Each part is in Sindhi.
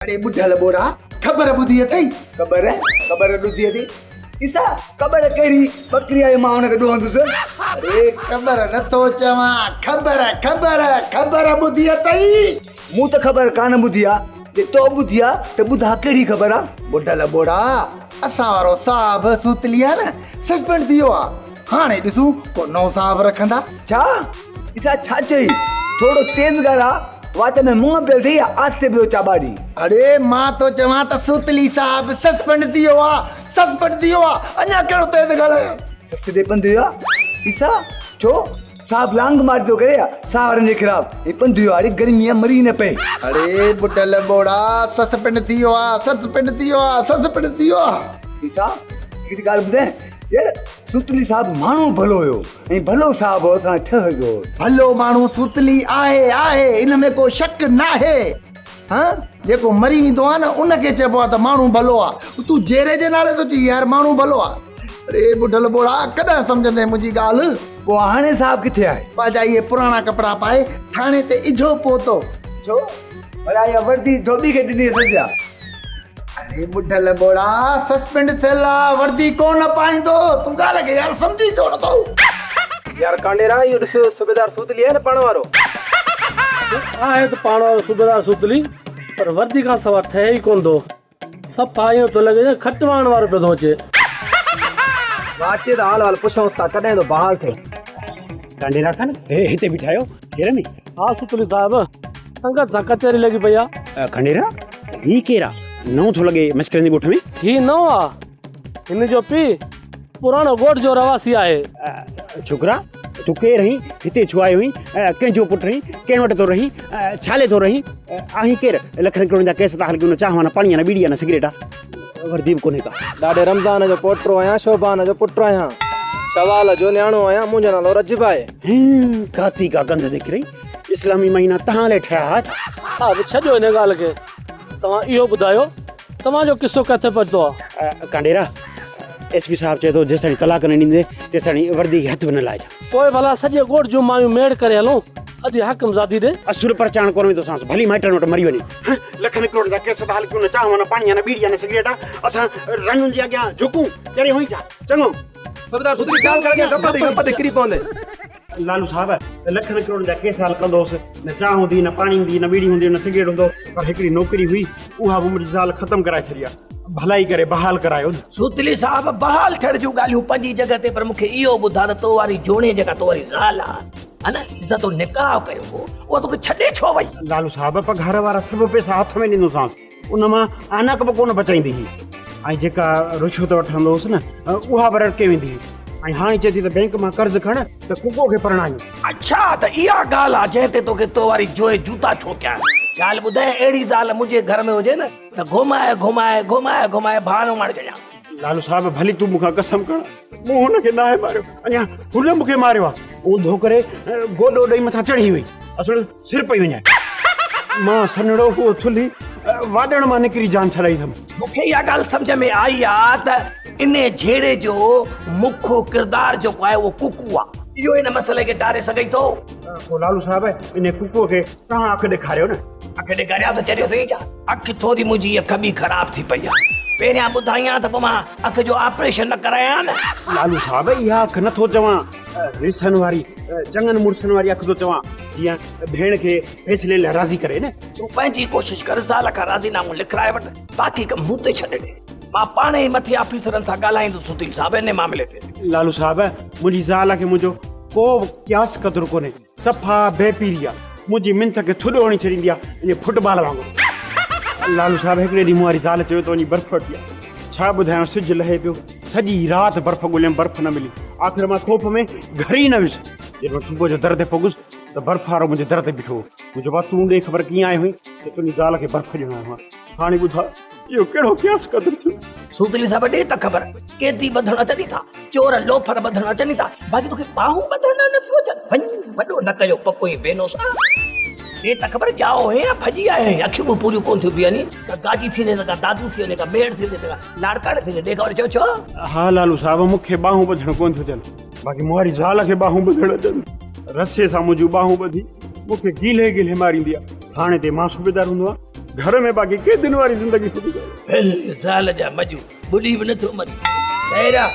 اڙي ٻڍل ٻوڙا، خبر ٻڌي اٿئي؟ خبر؟ خبر ٻڌي اٿئي؟ عيسيٰ، خبر ڪهڙي؟ ٻڪري آهي مان هن کي ڏوهندس. اڙي خبر نه ٿو چوان، خبر، خبر، خبر ٻڌي اٿئي؟ مون ته خبر ڪانه ٻڌي آ، جي تو ٻڌي آ ته ٻڌاء ڪهڙي خبر آ؟ ٻڍل ٻوڙا، اسان وارو صاحب سوتلي آ نه، سسپينڊ ٿي ويو آ. هاڻي ڏسون ڪو نئون صاحب رکندا. ڇا؟ عيسيٰ ڇا چئي؟ ٿورو تيز ڳالهاء، وات ۾ منهن پيل اٿئي يا آهستي پيو چاٻاڙين؟ اڙي مان ٿو چوان ته سوتلي صاحب سسپينڊ ٿي ويو آ، سسپينڊ ٿي ويو آ، اڃا ڪهڙو تيز ڳالهايان؟ سس تي پنڌ ويو آ؟ عيسيٰ، ڇو؟ صاحب لانگ مارچ ٿو ڪري يا ساهه وارن جي خلاف؟ هي پنڌ ويو آ، اڙي گرمي آ مري نه پئي. اڙي ٻڍل ٻوڙا، سسپينڊ ٿي ويو آ، سسپينڊ ٿي ويو آ، سسپينڊ ٿي ويو آ. عيسيٰ، هڪڙي ڳالهه ٻڌايان؟ يار سوتلي صاحب ماڻهو ڀلو هيو ۽ ڀلو صاحب هو اسان ٺهه ويو هو. ڀلو ماڻهو سوتلي آهي آهي ان ۾ ڪو شڪ ناهي ها جيڪو مري ويندو آهي نه ان کي چئبو آهي ته ماڻهو ڀلو آهي تون جيري جي نالي ٿو چئي يار ماڻهو ڀلو آهي اڙي ٻڍل ٻوڙا ڪڏهن سمجهندين منهنجي ڳالهه. پوء هاڻي صاحب ڪٿي آهي؟ پنهنجا اهي پراڻا ڪپڙا پائي ٿاڻي تي اجهو پهتو. ڇو ڀلا اها وردي ڌوٻي کي ڏني اٿس ڇا؟ اڙي ٻڍل ٻوڙا سسپينڊ ٿيل آ وردي ڪونه پائيندو تون ڳالهه کي يار سمجهي ڇو نٿو. يار ڪانڊيرا اهو ڏس صوبيدار سوتلي آهي نه پاڻ وارو. آهي ته پاڻ وارو صوبيدار سوتلي پر وردي کان سوا ٺهي ئي ڪونه ٿو صفا ائين ٿو لڳي ڄڻ کٽ واهڻ وارو پيو ٿو اچي. واچي ته حال حال پڇونس ٿا ڪڏهن ٿو بحال ٿئي. ڪانڊيرا خان هي هتي بيٺا آهيو گهر ۾. ها سوتلي صاحب سنگت سان ڪچهري لڳي پئي آ. کنڊيرا هي ڪير آ؟ نئون ٿو لڳي مشڪرن جي ڳوٺ ۾. هي نئون آ. هن جو پيء پراڻو ڳوٺ جو رهواسي آهي. ڇوڪرا تون ڪير آهين؟ هتي ڇو آيو آهين؟ ڪنهن جو پٽ آهين؟ ڪنهن وٽ ٿو رهين؟ ڇا لئه ٿو رهين؟ آهين ڪير؟ لکن ڪروڙن جا ڪيس ٿا هلڪيون نه چانهه آ نه پاڻي آ نه ٻيڙي آ نه سگريٽ آ. وردي به ڪونهي ڪا. ڏاڏي رمضان جو پوٽو آهيان شوڀان جو پٽ آهيان. شوال جو نياڻو آهيان منهنجو نالو رجب آهي. هين ڪاتي ڪا گنڌ نڪري. اسلامي مهينا تهان لاء ٺهيا ها ڇا؟ صاحب ڇڏيو ان ڳالهه کي توهان اهو ٻڌايو توهان جو قصو ڪٿي پهتو آ؟ ڪانڊيرا، ايس پي صاحب چئي ٿو جيستائين طلاق نه ڏيندين تيستائين وردي کي هٿ به نه لائجان. پوء ڀلا سڄي ڳوٺ جون مايون ميڙ ڪري هلون ادي حاڪم زادي ڏي. اصل پرچائڻ ڪونه ويندو سانس ڀلي مائٽن وٽ مري وڃي. هه لکن ڪروڙن جا ڪيس ٿا هل ڪيون نه چانهه نه پاڻي نه ٻيڙي نه سگريٽ آ اسان رنن جي اڳيان جهڪون چري هئين ڇا؟ چڱو. صوبيدار سڌري خيال ڪر اڳيان گپ تي گپ تي ڪري پوندين. لالو صاحب لکن ڪروڙن جا ڪيس حل ڪندو هوس، نه چانهه هوندي، نه پاڻي هوندي، نه ٻيڙي هوندي، نه سگريٽ هوندو، پر هڪڙي نوڪري هئي، اها به منهنجي زال ختم ڪرائي ڇڏي آ. ڀلائي ڪري بحال ڪرايو نه. سوتلي صاحب، بحال ٿيڻ جون ڳالهيون پنهنجي جڳهه تي پر مون کي اهو ٻڌاء ته تو واري جوڻي جيڪا تو واري زال آ ها نه جنهن سان تو نڪاح ڪيو هو اها توکي ڇڏي ڇو وئي؟ لالو صاحب، پگهار وارا سڀ پئسا هٿ ۾ ڏيندوسانس، ان مان آنڪ به ڪونه بچائيندي هئي ۽ جيڪا رشوت وٺندو هوس نه اها به رڙڪي ويندي هئي ۽ هاڻي چئي ٿي ته بئنڪ مان قرض کڻ ته ڪڪو کي پرڻايون. اڇا ته اها ڳالهه آ جنهن تي توکي تو واري جوئي جوتا ٺوڪيا. ڳالهه ٻڌايان اهڙي زال منهنجي گهر ۾ هجي نه ته گهمائي گهمائي گهمائي گهمائي ڀاڻ اماڻي ڇڏيان. لالو صاحب ڀلي تون مون کان قسم کڻ مون هن کي ناهي ماريو اڃا هن مون کي ماريو آ. اونڌو ڪري گوڏو ڏئي مٿان چڙهي وئي اصل سر پئي وڃائي. مان سنهڙو هو ٿلهي واڏڻ مان نڪري جان ڇڏائي اٿم. مون کي اها ڳالهه سمجهه ۾ آئي آ ته انهي جهيڙي جو مک ڪردار جيڪو آهي اهو ڪوڪو آ. اهو ان مسئلي کي ٽاري سگهي ٿو. پوء لالو صاحب انهي ڪوڪوء کي توهان اک ڏيکاريو نه. اک ڏيکاريانس ته چريو ٿئي ڇا؟ اک ٿوري منهنجي هيء کٻي خراب ٿي پئي آ. پهريان ٻڌائين ها ته پوء مان اک جو آپريشن نه ڪرايان ها نه. لالو صاحب اها اک نه ٿو چوان. ريسن واري چڱن مڙسن واري اک ٿو چوان جيئن ڀيڻ کي فيصلي لاء راضي ڪري نه. تون پنهنجي ڪوشش ڪر زال کان راضي نامو لکرائي وٺ باقي ڪم مون تي ڇڏي ڏي مان پاڻ ئي مٿي آفيسرن سان ڳالهائيندس سڌير صاحب انهي معاملي تي. لالو صاحب منهنجي زال کي منهنجو ڪو به قياس قدر ڪونهي صفا بي پيري آ منهنجي منٿ کي ٿڏو هڻي ڇڏيندي آ ائين فٽ بال وانگر. لالو صاحب هڪڙي ڏينهن مون واري زال چيو ته وڃي برف وٺي آ ڇا ٻڌايان سج لهي پيو سڄي رات برف ڳوليم برف نه ملي. آخر مان خوف ۾ گهر ئي نه ويس. جڏهن مان صبح جو در تي پڳس ته برف وارو منهنجي در تي بيٺو هو. مون چيو ڀاء تون ڏي خبر ڪيئن آيو هئين ته تنهنجي زال کي برف ڏيڻ آيو آهيان. هاڻي ٻڌاء اهو ڪهڙو قياس قدر ٿيو؟ سوتلي صاحب ڏي ته خبر قيدي ٻڌڻ اچن ئي ٿا، چور لوفر ٻڌڻ اچن ئي ٿا، باقي توکي ٻانهون ٻڌڻ نه ٿيون اچن. وڃ وڏو نه ڪيو پڪو ئي بينوس آ. ڏي ته خبر ڄائو هئين يا ڀڄي آيو هئين؟ اکيون به پوريون ڪونه ٿيون بيهن. ڪا گاجي ٿي وڃي ته ڪا دادو ٿي وڃي، ڪا ميڙ ٿي وڃي ته ڪا لاڙڪاڻي ٿي وڃي، ڏي خبر چئو ڇو؟ ها لالو صاحب مون کي ٻانهون ٻڌڻ ڪونه ٿيون اچن، باقي مون واري زال کي ٻانهون ٻڌڻ اچن. رسي سان منهنجون ٻانهون ٻڌي مون کي گيلهي گيلهي ماريندي آ. ٿاڻي تي مان صوبيدار هوندو آهيان. گهر ۾ باقي قيدين واري زندگي ٿو گذاريان. ڀل زال جا مڄو ٻڏي به نٿو مري. خير آ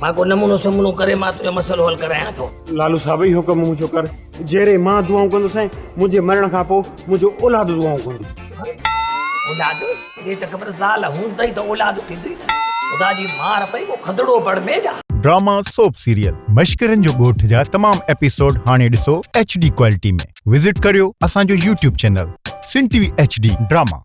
مان ڪو نمونو سمونو ڪري مان تنهنجو مسئلو حل ڪرايان ٿو. لالو صاحب اهو ڪم منهنجو ڪر. جيئري مان دعائون ڪندوسانء، منهنجي مرڻ کان پوء منهنجو اولاد دعائون ڪندو. اولاد؟ ڏي ته خبر زال هوندئي ته اولاد ٿيندئي نه. خدا جي مار پئي ڪو کدڙو بڙ ۾ جا. ڊراما سوپ سيريل مشڪرن جو ڳوٺ جا تمام ايپيسوڊ هاڻي ڏسو ايڇ ڊي ڪوالٽي ۾ وزٽ ڪريو اسان جو YouTube channel Sindh T V H D drama.